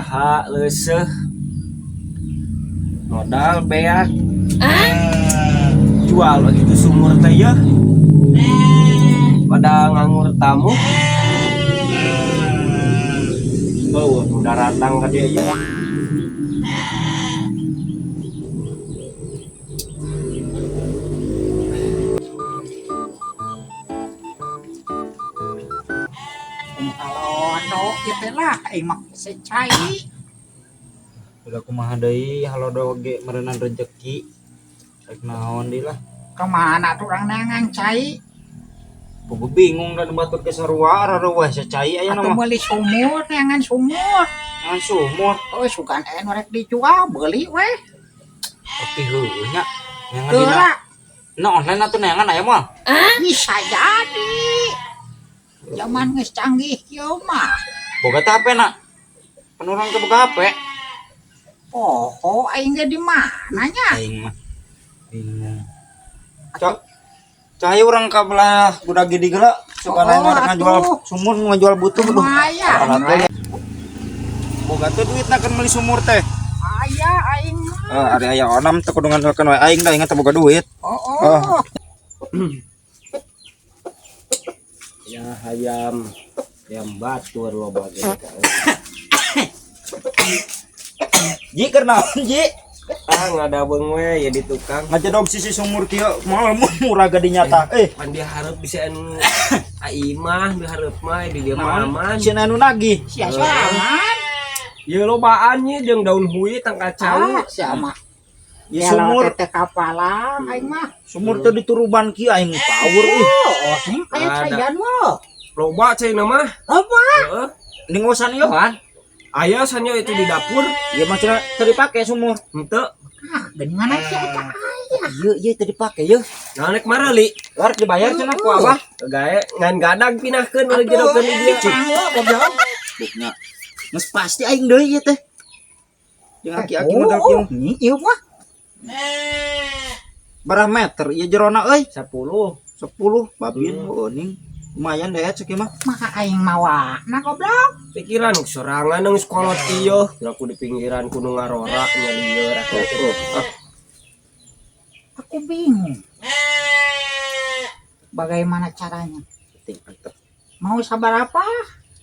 Usaha leuseuh. Modal beak. Jual gitu sumur teh yeuh. Pada nganggur tamu. Oh, udah ratang ka dia ya. Halodo kitu lah aing mah secai. Udah kumaha deui halodo ge meureunan rejeki. Rek naon deui lah. Kemana tuh orang neangan cai? Puguh bingung dan batur ke sarua rareuweh secai aya Atau mah. beli sumur, neangan sumur. Ngan sumur. Oh, sugan aya nu rek dijual, beli weh. Tapi heueuh nya. Neangan dina. Geura, Na online atuh neangan aya moal. bisa jadi. Zaman geus canggih kieu mah. Boga teh HP na. Pan urang teh boga HP. Oh, aing ge di mana nya? Aing mah bingung. Cok. Cahaya urang ka belah budak gede geula suka Oh, aya rek ngajual atuh. sumur ngajual butuh aduh. Lumayan. Boga teh duitna kan meuli sumur teh. Aya aing mah. Eh, ari aya onam teh kudu ngandalkeun wae aing da ingat teh boga duit. Oh, Oh. oh. Ya hayam hayam batur loba ge. Ji keur naon Ji? Ah ngadabeung we ya di tukang. Ngajedog sisi sumur kieu moal murah gede nyata. Eh, Pan dia hareup bisa anu aimah di hareup mah di dia mah aman. sieun anu nagih. Sia sorangan. Ieu lobaan nya jeung daun hui tangkal cau. Ah, sia mah. Ieu Ya sumur, teh kapalang aing mah. sumur teh dituruban kieu aing power ih. Oh, ini aya Ada. caian mah. Loba cai mah. Loba. Heeh. Ning osan ieu kan. Aya sanyo itu di dapur. Ieu mah cenah teu dipake sumur. Henteu. Ah, geuningan sia eta aya. Ieu ieu teu dipake yeuh. Nah rek marali. Rek dibayar cenah ku abah. Gae ngan gadag pinahkeun urang jerokeun di dieu. Goblok. Buknya. Geus pasti aing deui ieu teh. Jeung aki-aki modal kieu. Oh, ini ieu mah. Berapa meter ieu jerona euy? 10. 10 babin heueuh lumayan deh cek mah. Maka aing mawa. Nah goblok. Pikiran sorangan nang sekolot ieu. Aku di pinggiran kudu ngarora nya lieur aku. Ah, Aku bingung. Bagaimana caranya? penting antep. Mau sabar apa?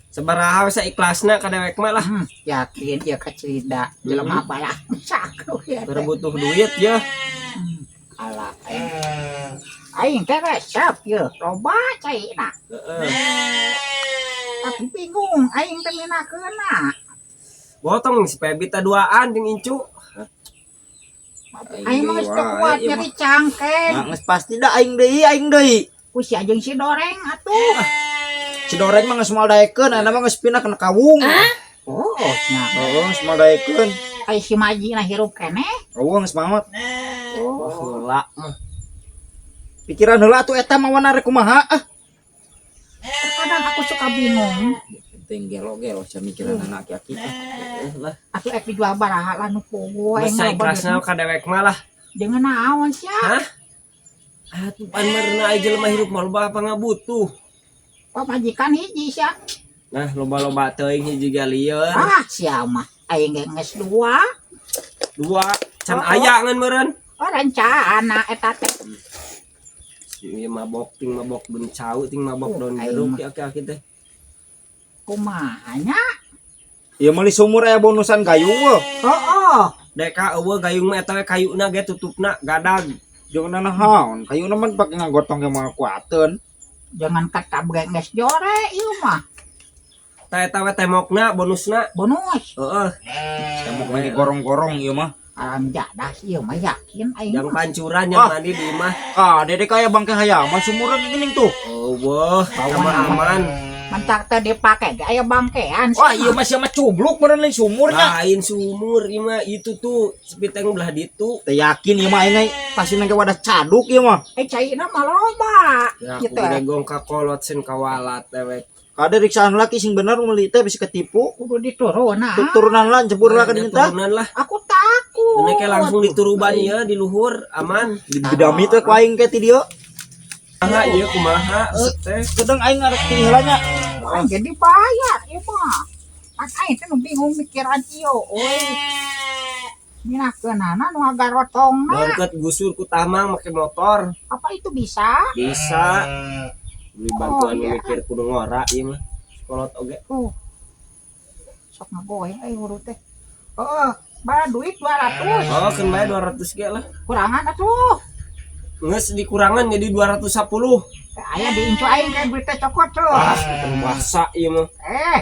Sabaraha we saikhlasna ka dewek mah lah. Yakin ya kacida jelema apa lah. Sakru ya. Keur butuh duit ya. Alah aing. Aing teh resep ye, loba caina. Heeh. Tapi bingung aing teh minakeunna. Gotong si Pebi teh duaan jeung incu. Aing mah geus teu kuat ieu mah. nyeri cangkeng. Nah, geus pasti da aing deui, aing deui. Ku sia jeung si doreng atuh. Si doreng mah geus moal daekeun, ayeuna mah geus pindah kana kawung. Oh, nya. Heeh, geus moal daekeun. Ai si Maji na hirup keneh. Eueuh geus maot. Oh, Heula mah. Pikiran heula atuh eta mawana rek kumaha ah. Terkadang aku suka bingung. Penting gelo-gelo sia mikiran anak aki-aki ah. Heeh lah. Atuh ek dijual baraha lah nu pogo Geus aing mah loba saikhlasna duit. ka dewek mah lah. Jeung naon sia? Hah? Atuh pan meurna aya jelema hirup mah loba pangabutuh. Pamajikan hiji sia. Nah, loba-loba teuing hiji ge lieur. Ah, sia mah aing ge geus dua. Dua can Oh, oh. aya ngan meureun. Oh, rencana eta teh. Ieu mabok ting mabok bencau ting mabok Oh, daun aing jeruk mah. ya aki-aki teh. Kumaha nya? Ieu meuli sumur aya bonusan gayung weuh. Oh, oh. Deka eueuh gayung mah eta we kayuna ge tutupna gadag. Jeung naon, kayuna mah pake ngagotong ge moal kuateun. Jangan kata geus jore ieu mah. Tah eta we temokna bonusna. Bonus. Heeh, Tembok lagi gorong-gorong ieu mah. Alam jadah ieu mah yakin aing yang mah. pancuran yang Ah. mandi di imah. Ah, dede kaya bangke hayaman sumuran geuning tuh. Eueuh, sama aman. Mentak teh dipake ge aya bangkean Wah, ieu mah sia mah cubluk meureun lain sumurnya. Lain sumur ieu mah itu tuh sepiteng belah ditu. Teu yakin ieu mah aing pasti nang wadah caduk ieu mah. Eh caina mah loba. Ya Gitu. aku gede gong ka kolot sen kawalat dewek. Kade riksaan laki sing bener meuli teh bisa ketipu. Kudu diturun ah. Turunan lah jebur lah kan minta. Turunan lah. Aku takut. Ini kayak langsung dituruban ya di luhur aman. Dibidami teh ku aing ke ti dieu. Kumaha ieu kumaha teh. Sedang aing ngarep ti heula nya. Aing jadi bayar ieu mah. Pas aing teh nu bingung mikiran ieu euy. Minakeunana nu ngagarotongna. Dongket gusur ku tamang make motor. Apa itu bisa? Bisa. Beli bantuan Oh, iya. mikir kudu ngora ieu mah. Kolot oge. Sok ngagoeng euy huru teh. Heeh, bara duit 200. Oh, keun bae 200 ge lah. Kurangan atuh. Geus dikurangan jadi 210. Aya di incu aing kan duit teh cokot tuh. Ah, basa ieu mah. Eh,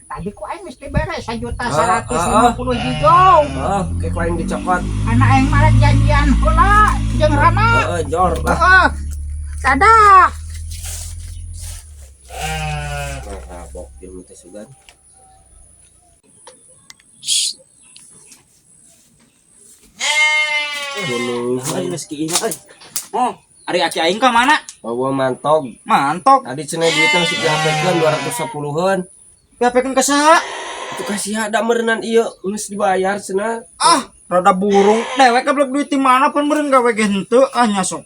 tadi ku aing mesti beres sajuta Ah, 150 jigo. Oh, kayak lain dicokot. Anak aing malah janjian heula jeung Rama. Heeh, jor lah. Heeh. Dadah. Mabok ieu teh sugan. Gunung Ayo geus kieu euy. Oh, ari aki aing ka mana? bawa mantog. Mantok. Tadi cenah duitna geus dihapekeun 210-eun. Diapekeun ka saha? Itu kasih ada meureunan ieu geus dibayar cenah. Ah, rada burung. Dewek gablek duit di mana pun meureun gawe ge henteu. Ah nya sok.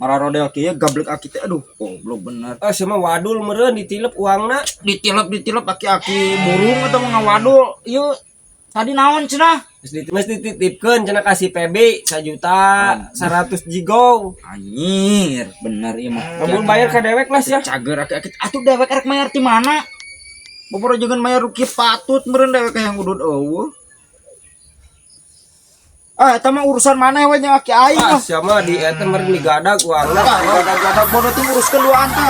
Mararodel kieu gablek aki teh aduh, goblok bener. Ah, sia mah wadul meureun ditilep uangna. Ditilep-ditilep aki-aki burung atau ngawadul. Ieu tadi naon cenah? Geus dititipkeun cenah kasih PB 1 juta 100 jigo. Anjir, bener ieu mah. Kamu bayar ka dewek lah sia. Cager aki-aki. Atuh dewek rek mayar ti mana? Boboro jeung mayar ruki patut meureun dewek yang udud eueuh. Ah, eta mah urusan maneh we nya aki aing Ah, mah. sia mah di eta meureun digadag uangna. Ah, gadag-gadag bodoh teh nguruskeun dua antah.